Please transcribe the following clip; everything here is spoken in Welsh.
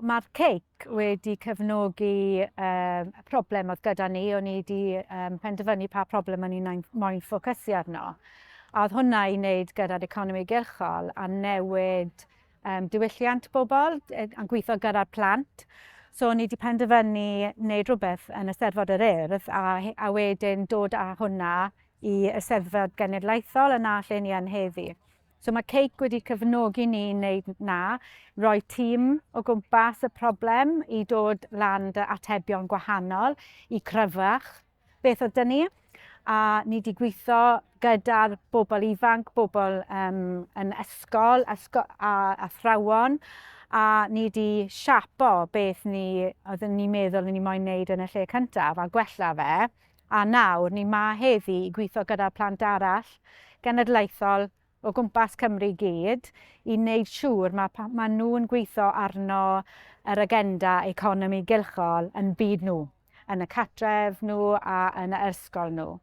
Mae'r ceic wedi cefnogi um, problem oedd gyda ni, o'n i wedi um, penderfynu pa problem o'n i'n moyn ffocysu arno. A oedd hwnna i wneud gyda'r economi gylchol a newid um, diwylliant bobl a'n gweithio gyda'r plant. So o'n i wedi penderfynu wneud rhywbeth yn Eisteddfod yr Urdd a, a wedyn dod â hwnna i Eisteddfod Genedlaethol yna lle ni yn heddi. So mae Ceic wedi cefnogi ni i wneud 'na, roi tîm o gwmpas y problem i dod lan 'da atebion gwahanol i cryfach beth oedd 'da ni. A ni wedi gweithio gyda'r bobl ifanc, bobl um, yn ysgol, ysgol a athrawon, a ni wedi siapo beth ni oedden ni'n meddwl ni moyn wneud yn y lle cyntaf a gwella fe. A nawr ni 'ma heddi i gweithio gyda'r plant arall genedlaethol o gwmpas Cymru i gyd i wneud siŵr mae, ma nhw'n gweithio arno yr agenda economi gylchol yn byd nhw, yn y catref nhw a yn yr ysgol nhw.